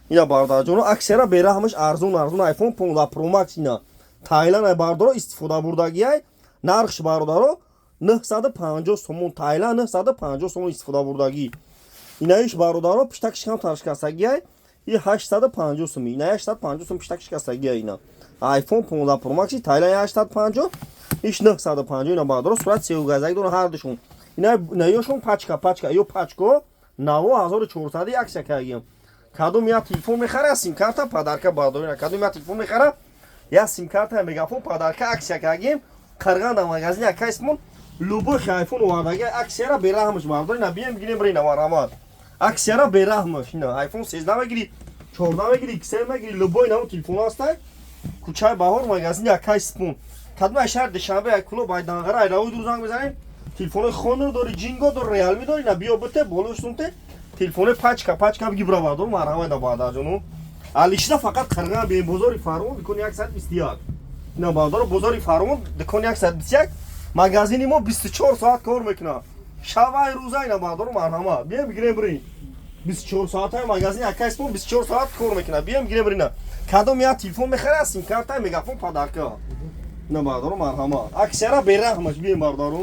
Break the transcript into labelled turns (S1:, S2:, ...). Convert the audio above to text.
S1: Ина, бародарҷоно, аксияра бераҳмаш, арзон арзон iPhone 15 Pro Max. Ина, Тайланд ай, бародаро, истифода бурдагиай. Нархш, бародаро, 950 сомон. Тайланд, 950 сомон, истифода бурдагӣ. Инаиш, бародаро, пиштак шикам таршикастагиай, и 850 сум. Ина 850 сум, пиштак шикастагиай. Ина iPhone 15 Pro Max Тайланд 850, иш 950. Ина, бародаро, сурат сеугазак доран ҳардушон. Ина инаёшон пачка пачка ё пачко наво 1400 аксия кардагиам. Кадом як телефон мехара, симкарта подарка, бародаро. Ина, кадом як телефон мехара, як симкарта, мегафон подарка, аксия кардагием. Қарғанда магазини акайсмон любой айфон овардаги, аксияра бераҳмаш, бародаро. Ина, бием, бигирем, бирина, марҳамат, аксияра бераҳмаш. Ина, iPhone 13 мегири, 14 мегири, XR мегири, любой намо телефон ҳастай. Кӯчаи Баҳор, магазини акай Спон. Кадом ай шаҳри Душанбе, ай Кулоб, ай Данғара, ай Равои Дур занг мезанем. Телефонои Хонор дори, Ҷинго дори, Реалми дори, ина биё, бите болошунте телефонои пачка пачка биги, бира, бардор, марҳамат, да бародарҷону. Алишда фақат Қирған бием, бозори Фармон, дукони 121. Ина, бародаро, бозори Фармон, дукони 121, магазини мо 24 соат кор мекунад, шавай рӯза. Ина, бародаро, марҳамат, бием, бигирем, бирем. 24 соатаи магазини акайсмон 24 соат кор мекунад. Бием, бигирем, бирина. Кадом як телефон мехара, симкарта, мегафон подарка. Ина, бародаро, марҳамат, аксияра бераҳмаш, бием, бародаро.